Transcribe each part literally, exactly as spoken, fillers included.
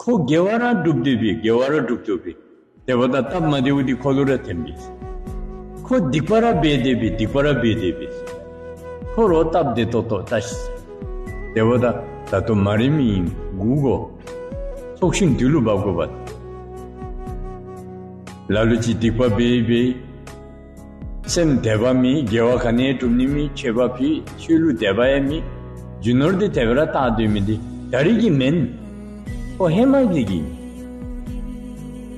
ཁོ་དགེ་བ་ར་སྒྲུབ་སྡོད་པས། དགེ་བ་ར་སྒྲུབ་སྡོད་པས། དེ་འབདཝ་ད་སྟབས་མ་བདེཝ་འདི་ཁོ་ལུ་ར་ཐོན་པས། ཁོ་སྡིག་པ་ར་འབད་སྡོད་པས། སྡིག་པ་ར་འབད་སྡོད་པས། ཁོ་རོགས་སྟབས་བདེ་ཏོག་ཏོ་ལྟ་ཤིག། དེ་འབདཝ་ད་ད་ལྟོ་མ་རིག་མི་ཨིན་སྒུག་དགོ། ཚོགས་ཞིང་དུས་ལུ་འབབ་དགོ་པས། ལ་ལུ་ཅིག་སྡིག་པ་འབད་འབད། སེམས་དད་པ་མེད། དགེ་བ་ག་ནི་སྒྲུབ་ནི་མེད། མཆོད་པ་ཕུལ། ཆོས་ལུ་དད་པ་ཡང་མེད། རྒྱུ་ནོར་འདི་དེ་སྦེ་ར་བཏང་སྡོད་མི་འདི་ད་རིས་ཀྱི་མེན། ཁོ་ཧེ་མ་གི་གི།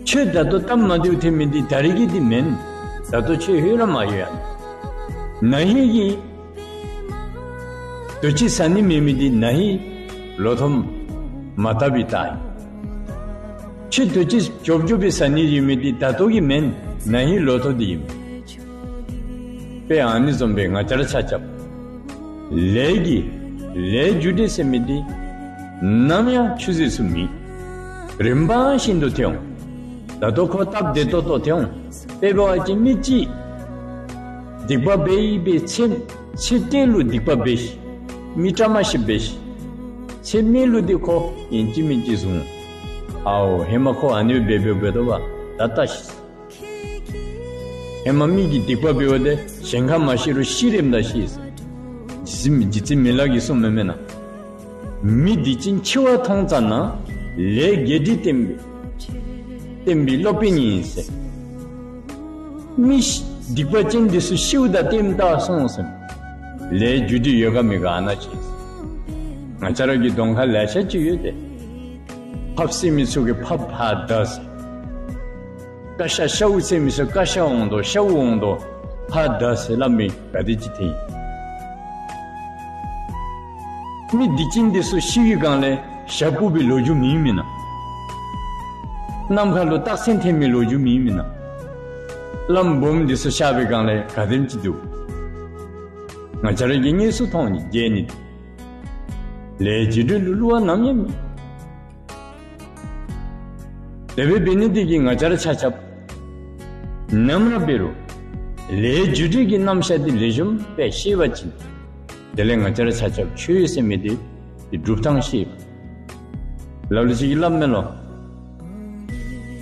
ཁྱོད་ད་ལྟོ་སྟབས་མ་བདེཝ་ཐོན་མི་འདི་ད་རིས་ཀྱི་འདི་མེན། ད་ལྟོ་ཁྱོད་ཧེ་ར་མ་ཡོད་ཡ། ན་ཧིང་གི་དུས་ཅི་ཟ་ནི་མེད་མི་འདི་ན་ཧིང་ལོ་ཐོག་མ་བཏབ་པའི་རྟགས་ཨིན། ཁྱོད་དུས་ཅི་འཇོབ་འཇོབ་སྦེ་ཟ་ནི་ཡོད་མི་འདི་ད་ལྟོ་གི་མེན། ན་ཧིང་ལོ་ཐོག་འདི་ཨིན། དཔེ་ཨ་ནི་བཟུམ་སྦེ་ང་བཅས་ར་ཆ་ཁྱབ་ལས་ཀྱི་ལས་རྒྱུ་འབྲས་ཟེར་མི་འདི་ནམ་ཡང་ཆུད་ཟོས་སུ་མེད། རིམ་པ་བཞིན་དུ་ཐོན་འོང་། ད་ལྟོ་ཁོ་སྟབས་བདེ་ཏོག་ཏོ་ཐོན་འོང་། དཔེ་འབད་བ་ཅིན་མི་གཅིག་སྡིག་པ་འབད་འབད་ཚེ་ཚེ་སྟོད་ལུ་སྡིག་པ་འབད་ཤིག། མི་བཀྲ་མ་ཤིས་འབད་ཤིག། ཚེ་སྨད་ལུ་འདི་ཁོ་ཨིན་ཅི་མིན་ཅི་བཟུང་འོང་། ཨའོ་ཧེ་མ་ཁོ་ཨ་ནི་སྦེ་འབད་འབདཝ་ད་ད་ལྟ་ཤི། ཧེ་མ་མི་གིས་སྡིག་པ་འབདཝ་ད་གཞན་ཁར་མ་ཤི་རུང་ཤི་རནམ་ད་ཤི་ཟེར། རྗེ་བཙུན་རྗེ་བཙུན་མི་ལ་གིས་གསུངམ་མེན་ན། མི་སྡིག་ཅན་འཆི་བ་མཐོང་ཙ་ན། ལས་དགེ་སྡིག་བསྟེན་པའི་བསྟེན་པའི་སློབ་དཔོན་ཨིན་ཟེར། མི་སྡིག་པ་ཅན་འདི་ཚུ་ཤིཝ་ད་ལྟདམོ་ལྟ་སོང་ཟེར། ལས་རྒྱུ་འབྲས་ཡོད་ག་མེད་ག་ཨ་ནཱ་ཅིག་ཟེར། ང་བཅས་ར་གི་གདོང་ཁར་ལེ་ཤ་ཅིག་ཡོད་དེ། ཕགཔ་བསད་མི་ཚུ་གིས་ཕགཔ་ཕར་བདའ་ཟེར། ཀ་ཤ་ཤཝ་བསད་མི་ཚུ་ཀ་ཤ་འོང་དོ་ཤཝ་འོང་དོ་ཕར་བདའ་ཟེར་སླབ་མི་ག་དེ་ཅིག་ཐོན་ཡི། མི་སྡིག་ཅན་འདི་ཚུ་ཤི་བའི་སྒང་ལས་ཞག་སྦུབ་པའི་ལོ་རྒྱུས་མེད་མེན་ན། ནམ་མཁའ་ལུ་རྟགས་མཚན་ཐོན་མི་ལོ་རྒྱུས་མེད་མེན་ན། བླམ་སྦོམ་འདི་ཚུ་གཤགས་པའི་སྒང་ལས་ག་དེམ་ཅིག་འདུག། ང་བཅས་ར་གིས་དངོས་སུ་མཐོང་ནི་མཇལ་ནི། ལས་རྒྱུ་འབྲས་ལུ་བསླུ་བ་ནམ་ཡང་མེད། དེ་སྦེ་འབད་ནི་འདི་གིས་ང་བཅས་ར་ཆ་ཁྱབ་ནམ་ར་འབད་རུང་ལས་རྒྱུ་འབྲས་ཀྱི་རྣམ་གཞག་འདི་ལེགས་ཤོམ་སྦེ་ཤེས་པ་ཅིན། དེ་ལས་ང་བཅས་ར་ཆ་ཁྱབ་ཆོས་ཟེར་མི་འདི་འདི་སྒྲུབ་ཐངས་ཤེས་པ། ལ་ལུ་ཅིག་གིས་སླབ་མས་ལོ།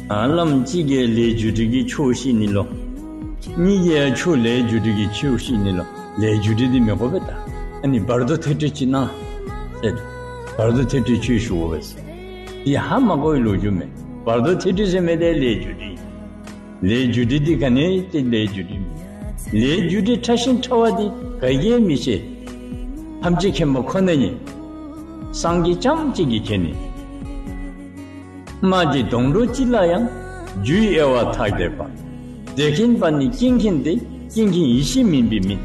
ཨ་བླམ་གཅིག་གིས་ལས་རྒྱུ་འབྲས་ཀྱི་ཆོས་བཤད་ནི་ལོ། གཉིས་ཀྱིས་ཡང་ཆོས་ལས་རྒྱུ་འབྲས་ཀྱི་ཆོས་བཤད་ནི་ལོ། ལས་རྒྱུ་འབྲས་འདི་མི་གོ་བས་ད། ཨ་ནི་བར་དོ་ཐོས་གྲོལ་ཅིག་གནང་ཟེར། བར་དོ་ཐོས་གྲོལ་ཆོས་ཞུ་དགོ་པས་ཟེར། འདི་ཧ་མ་གོ་བའི་ལོ་རྒྱུས་མས། བར་དོ་ཐོས་གྲོལ་ཟེར་མི་འདི་ལས་རྒྱུ་འབྲས། ལས་རྒྱུ་འབྲས་འདི་ག་ནི་ཡང་ཏེ་ལས་རྒྱུ་འབྲས་མེད། ལས་རྒྱུ་འབྲས་ཕྲ་ཞིང་ཕྲ་བ་འདི་ག་གིས་ཡང་མི་ཤེས། ཐམས་ཅད་མཁྱེན་པ་ཁོ་ན་ཉིད་སངས་རྒྱས་རྐྱངམ་གཅིག་གིས་མཁྱེན་ནི། རྨ་བྱའི་སྡོང་གྲོགས་ཅིག་ལ་ཡང་། རྒྱུའི་དབྱེ་བ་ཐ་དད་པ། དེ་མཁྱེན་པ་ནི་ཀུན་མཁྱེན་ཏེ། ཀུན་མཁྱེན་ཡེ་ཤེས་མིན་པའི་མིག།